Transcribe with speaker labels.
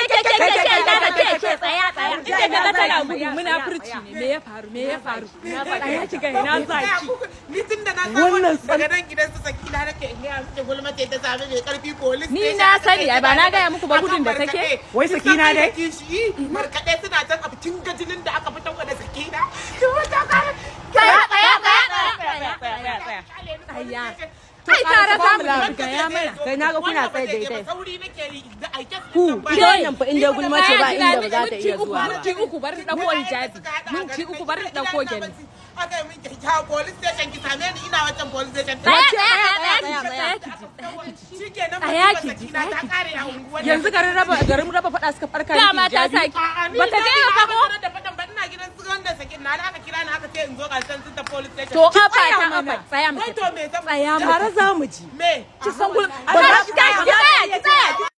Speaker 1: ke ke ke ke ke ke ke, tsaya, tsaya. Inda kaga tana gudu, munafurci ne. Me ya faru? Me ya faru? Tsaya ki ga ina zaki.
Speaker 2: Ni tun da na samu daga nan gidan su Sakina nake in gaya miki, gulma ce ta sami mai karfi, police
Speaker 1: Ni na sani ai, ba na gaya muku ba gudun da take.
Speaker 3: Wai Sakina dai?
Speaker 2: Markaɗe suna can abu, kin ga jinin da aka fitar da Sakina. Kin wata kare.
Speaker 1: Tsaya, tsaya, tsaya, tsaya, tsaya, tsaya, tsaya. Ai tare za mu tafi, gaya mana.
Speaker 4: Kai, na ga kuna tsaye daidai.
Speaker 2: Sauri nake yi da aike.
Speaker 4: Ku, ita wannan fa inda gulma ce, ba inda ba za ta iya zuwa ba.
Speaker 1: Minti 3, bari ɗauko hijabi. Minti 3, bari ɗauko gyale.
Speaker 2: Aka yi min kyakkyawa police station, ki same ni ina wancan police station.
Speaker 1: Tsaya, tsaya, tsaya, tsaya ki ji.
Speaker 2: Shikenan.
Speaker 1: Tsaya ki ji.
Speaker 2: Sakina ta kare a unguwar.
Speaker 3: Yanzu garin raba faɗa suka farka miki
Speaker 1: Dama ta
Speaker 3: hijabi.
Speaker 1: sa ki. Bata je ba ko?
Speaker 2: Da faɗan ba, ina gidan su wanda sakin na aka kira ni, aka ce in zo ga san sun ta police station.
Speaker 1: To afa ta afa, tsaya mu
Speaker 2: Wai to me zan
Speaker 1: Tsaya mu
Speaker 3: Tare za mu ji.
Speaker 2: Me?
Speaker 3: Ki san gul
Speaker 1: Ba ki, tsaya, ki tsaya, ki tsaya, ki